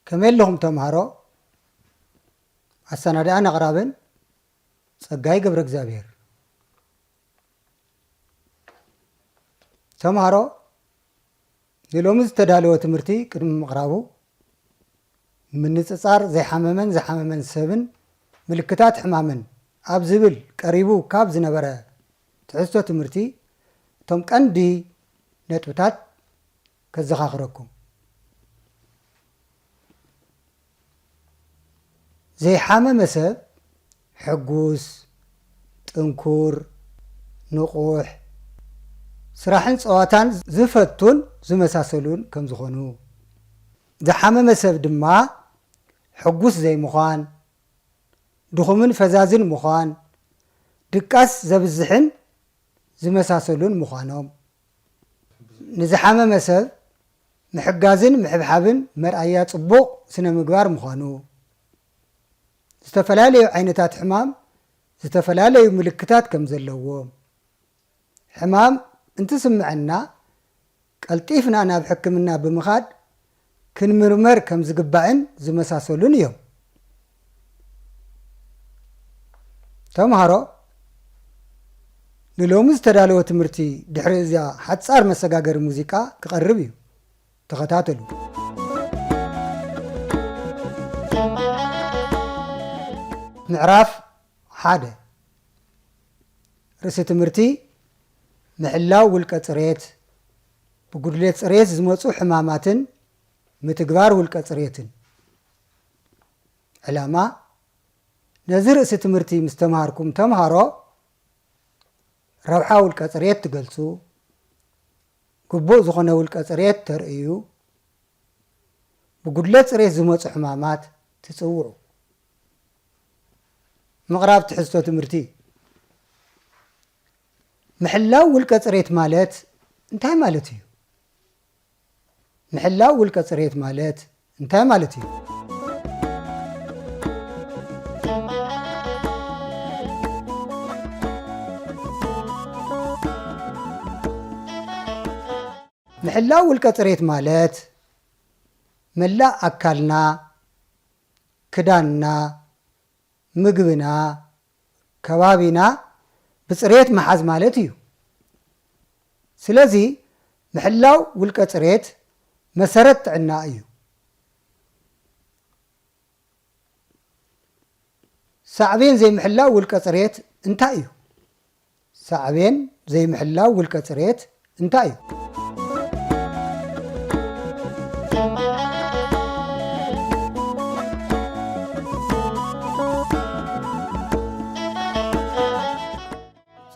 ከመይ ኣለኹም ተምሃሮ? ኣሰናድኣን ኣቕራብን ጸጋይ ገብረ እግዚኣብሔር። ተምሃሮ፣ ንሎሚ ዝተዳለወ ትምህርቲ ቅድሚ ምቕራቡ፣ ምንጽጻር ዘይሓመመን ዝሓመመን ሰብን ምልክታት ሕማምን ኣብ ዝብል ቀሪቡ ካብ ዝነበረ ትሕዝቶ ትምህርቲ፣ እቶም ቀንዲ ነጥብታት ከዘኻኽረኩም። ዘይሓመመ ሰብ ሕጉስ፣ ጥንኩር፣ ንቑሕ፣ ስራሕን ጸዋታን ዝፈቱን ዝመሳሰሉን ከም ዝኾኑ፣ ዝሓመመ ሰብ ድማ ሕጉስ ዘይምዃን፣ ድኹምን ፈዛዝን ምዃን፣ ድቃስ ዘብዝሕን ዝመሳሰሉን ምዃኖም፣ ንዝሓመመ ሰብ ምሕጋዝን ምሕብሓብን መርኣያ ጽቡቕ ስነ ምግባር ምዃኑ፣ ዝተፈላለዩ ዓይነታት ሕማም ዝተፈላለዩ ምልክታት ከም ዘለዎም፣ ሕማም እንትስምዐና ቀልጢፍና ናብ ሕክምና ብምኻድ ክንምርመር ከም ዝግባእን ዝመሳሰሉን እዮም። ተምሃሮ፣ ንሎሚ ዝተዳለወ ትምህርቲ ድሕሪ እዛ ሓጻር መሰጋገሪ ሙዚቃ ክቐርብ እዩ። ተኸታተሉ። ምዕራፍ ሓደ። ርእሲ ትምህርቲ፣ ምሕላው ውልቀ ጽሬት፣ ብጉድለት ጽሬት ዝመጹ ሕማማትን ምትግባር ውልቀ ጽሬትን። ዕላማ፣ ነዚ ርእሲ ትምህርቲ ምስ ተምሃርኩም ተምሃሮ፣ ረብሓ ውልቀ ጽሬት ትገልጹ፣ ግቡእ ዝኾነ ውልቀ ጽሬት ተርእዩ፣ ብጉድለት ጽሬት ዝመጹ ሕማማት ትጽውዑ። ምቕራብ ትሕዝቶ ትምህርቲ። ምሕላው ውልቀ ጽሬት ማለት እንታይ ማለት እዩ? ምሕላው ውልቀ ጽሬት ማለት እንታይ ማለት እዩ? ምሕላው ውልቀ ጽሬት ማለት መላእ ኣካልና፣ ክዳንና፣ ምግብና፣ ከባቢና ብጽሬት ምሓዝ ማለት እዩ። ስለዚ ምሕላው ውልቀ ጽሬት መሰረት ጥዕና እዩ። ሳዕቤን ዘይምሕላው ውልቀ ጽሬት እንታይ እዩ? ሳዕቤን ዘይምሕላው ውልቀ ጽሬት እንታይ እዩ?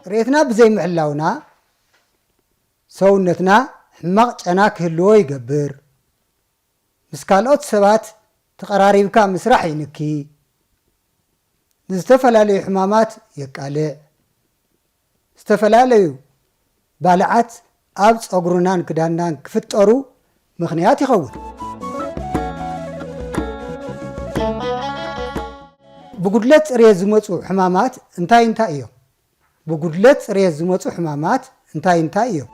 ጽሬትና ብዘይምሕላውና ሰውነትና ሕማቕ ጨና ክህልዎ ይገብር። ምስ ካልኦት ሰባት ተቐራሪብካ ምስራሕ ይንኪ። ንዝተፈላለዩ ሕማማት የቃልዕ። ዝተፈላለዩ ባልዓት ኣብ ጸጉርናን ክዳንናን ክፍጠሩ ምኽንያት ይኸውን። ብጉድለት ጽሬት ዝመጹ ሕማማት እንታይ እንታይ እዮም? ብጉድለት ጽሬት ዝመጹ ሕማማት እንታይ እንታይ እዮም?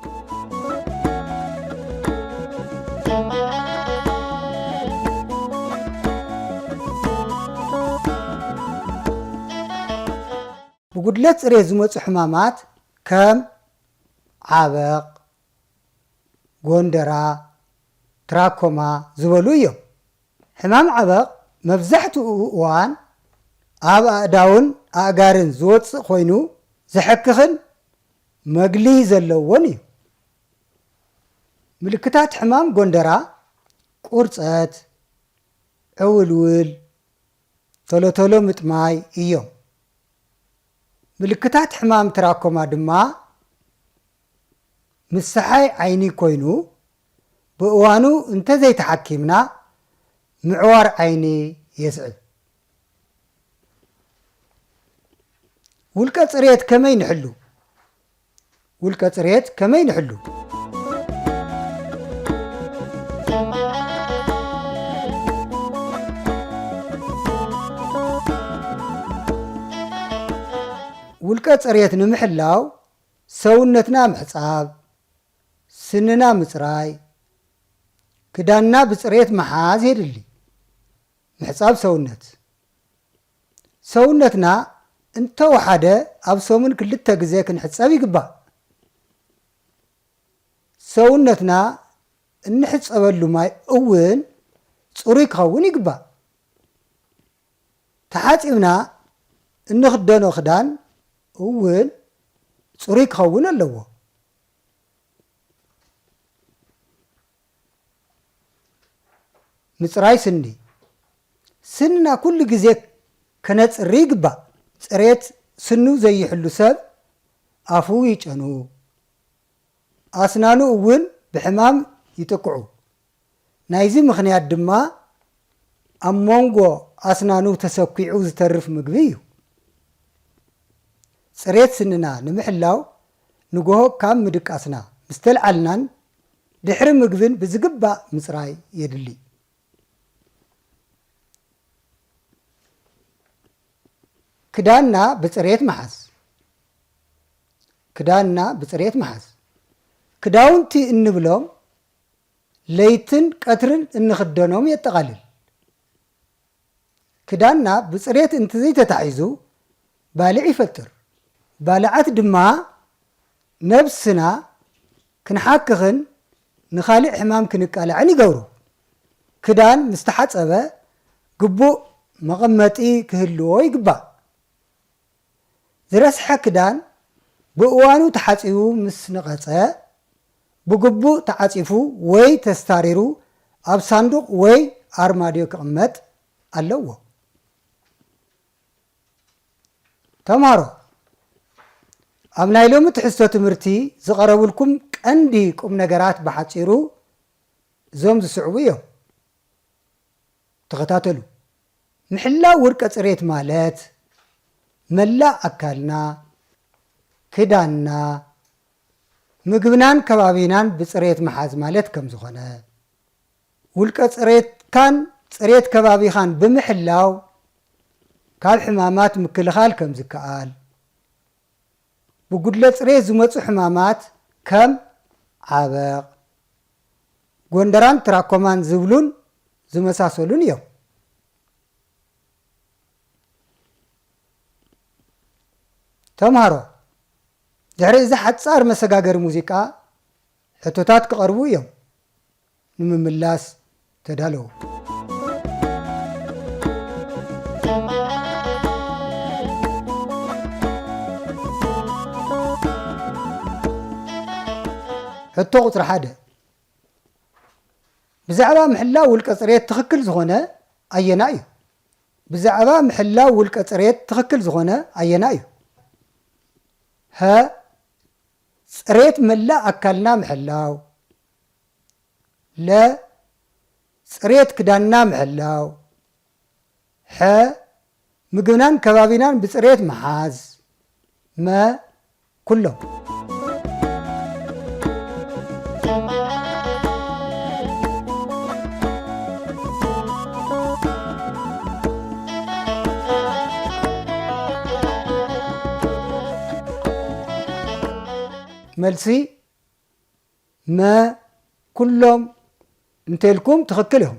ብጉድለት ጽሬት ዝመጹ ሕማማት ከም ዓበቕ፣ ጎንደራ፣ ትራኮማ ዝበሉ እዮም። ሕማም ዓበቕ መብዛሕትኡ እዋን ኣብ ኣእዳውን ኣእጋርን ዝወጽእ ኮይኑ ዘሕክኽን መግሊ ዘለዎን እዩ። ምልክታት ሕማም ጎንደራ ቁርጸት፣ ዕውልውል፣ ቶሎ ቶሎ ምጥማይ እዮም። ምልክታት ሕማም ትራኮማ ድማ ምስሓይ ዓይኒ ኮይኑ ብእዋኑ እንተዘይተሓኪምና ምዕዋር ዓይኒ የስዕብ። ውልቀ ጽሬት ከመይ ንሕሉ? ውልቀ ጽሬት ከመይ ንሕሉ? ውልቀ ጽሬት ንምሕላው ሰውነትና ምሕጻብ፣ ስንና ምጽራይ፣ ክዳንና ብጽሬት ምሓዝ የድሊ። ምሕጻብ ሰውነት። ሰውነትና እንተወሓደ ኣብ ሰሙን ክልተ ግዜ ክንሕጸብ ይግባእ። ሰውነትና እንሕጸበሉ ማይ እውን ጽሩይ ክኸውን ይግባእ። ተሓጺብና እንኽደኖ ክዳን እውን ጽሩይ ክኸውን ኣለዎ። ምጽራይ ስኒ። ስንና ኩሉ ግዜ ከነጽሪ ይግባእ። ጽሬት ስኑ ዘይሕሉ ሰብ ኣፉ ይጨኑ፣ ኣስናኑ እውን ብሕማም ይጥቅዑ። ናይዚ ምኽንያት ድማ ኣብ መንጎ ኣስናኑ ተሰኲዑ ዝተርፍ ምግቢ እዩ። ጽሬት ስንና ንምሕላው ንጎሆ ካብ ምድቃስና ምስ ተልዓልናን ድሕሪ ምግብን ብዝግባእ ምጽራይ የድሊ። ክዳንና ብጽሬት ምሓዝ። ክዳንና ብጽሬት ምሓዝ። ክዳውንቲ እንብሎም ለይትን ቀትርን እንኽደኖም የጠቓልል። ክዳንና ብጽሬት እንተዘይተታሒዙ ባልዕ ይፈጥር። ባልዓት ድማ ነብስና ክንሓክኽን ንኻልእ ሕማም ክንቃላዕን ይገብሩ። ክዳን ምስ ተሓጸበ ግቡእ መቐመጢ ክህልዎ ይግባእ። ዝረስሐ ክዳን ብእዋኑ ተሓጺቡ ምስ ነቐጸ፣ ብግቡእ ተዓጺፉ ወይ ተስታሪሩ ኣብ ሳንዱቕ ወይ ኣርማድዮ ክቕመጥ ኣለዎ። ተምሃሮ፣ ኣብ ናይ ሎሚ ትሕዝቶ ትምህርቲ ዝቐረቡልኩም ቀንዲ ቁም ነገራት ብሓጺሩ እዞም ዝስዕቡ እዮም። ተኸታተሉ። ምሕላው ውልቀ ጽሬት ማለት መላእ ኣካልና፣ ክዳንና፣ ምግብናን ከባቢናን ብጽሬት ምሓዝ ማለት ከም ዝኾነ፣ ውልቀ ጽሬትካን ጽሬት ከባቢኻን ብምሕላው ካብ ሕማማት ምክልኻል ከም ዝከኣል፣ ብጉድለት ጽሬት ዝመጹ ሕማማት ከም ዓበቕ፣ ጎንደራን ትራኮማን ዝብሉን ዝመሳሰሉን እዮም። ተምሃሮ፣ ድሕሪ እዚ ሓጻር መሰጋገሪ ሙዚቃ ሕቶታት ክቐርቡ እዮም። ንምምላስ ተዳለዉ። ሕቶ ቁጽሪ ሓደ፣ ብዛዕባ ምሕላው ውልቀ ጽሬት ትኽክል ዝኾነ ኣየና እዩ? ብዛዕባ ምሕላው ውልቀ ጽሬት ትኽክል ዝኾነ ኣየና እዩ? ሀ፣ ጽሬት መላእ ኣካልና ምሕላው። ለ፣ ጽሬት ክዳንና ምሕላው። ሐ፣ ምግብናን ከባቢናን ብጽሬት ምሓዝ። መ፣ ኩሎም። መልሲ መ፣ ኩሎም እንተልኩም ትኽክል ኢኹም።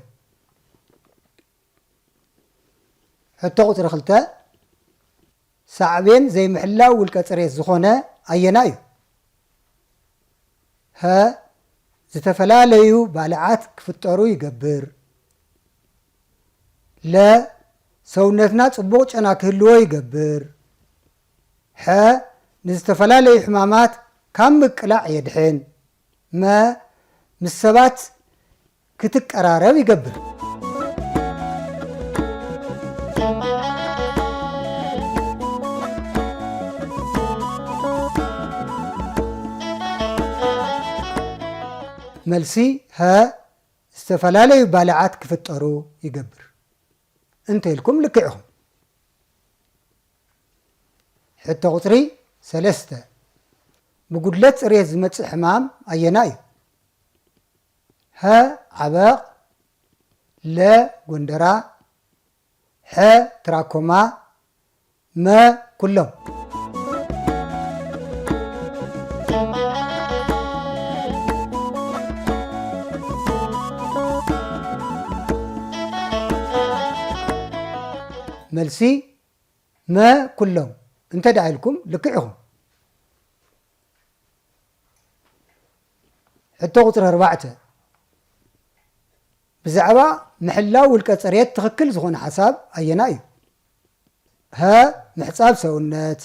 ሕቶ ቁጽሪ ክልተ፣ ሳዕቤን ዘይምሕላው ውልቀ ጽሬት ዝኾነ ኣየና እዩ? ሀ፣ ዝተፈላለዩ ባልዓት ክፍጠሩ ይገብር። ለ፣ ሰውነትና ጽቡቕ ጨና ክህልዎ ይገብር። ሐ፣ ንዝተፈላለዩ ሕማማት ካብ ምቅላዕ የድሕን። መ፣ ምስ ሰባት ክትቀራረብ ይገብር። መልሲ ሀ፣ ዝተፈላለዩ ባልዓት ክፍጠሩ ይገብር። እንተ ኢልኩም ልክዕ ኢኹም። ሕቶ ቁጽሪ ሰለስተ፣ ብጉድለት ጽሬት ዝመጽእ ሕማም ኣየና እዩ? ሀ፣ ዓበቕ፣ ለ፣ ጎንደራ፣ ሐ፣ ትራኮማ፣ መ፣ ኩሎም። መልሲ፣ መ ኩሎም እንተ ደኣ ኢልኩም ልክዕ ኢኹም። ሕቶ ቁጽሪ ኣርባዕተ፣ ብዛዕባ ምሕላው ውልቀ ጽሬት ትኽክል ዝኾነ ሓሳብ ኣየና እዩ? ሀ፣ ምሕጻብ ሰውነት፣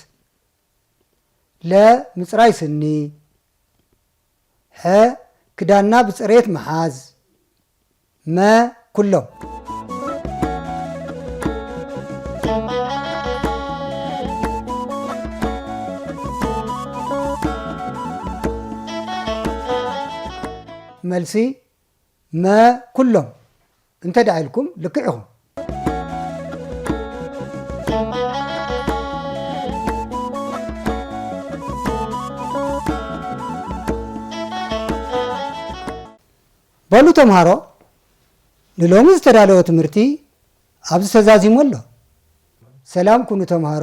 ለ፣ ምጽራይ ስኒ፣ ሐ፣ ክዳንና ብጽሬት ምሓዝ፣ መ፣ ኩሎም። መልሲ፣ መ፣ ኩሎም እንተ ደኣ ኢልኩም ልክዕ ኢኹም። በሉ ተምሃሮ፣ ንሎሚ ዝተዳለወ ትምህርቲ ኣብዚ ተዛዚሙ ኣሎ። ሰላም ኩኑ ተምሃሮ።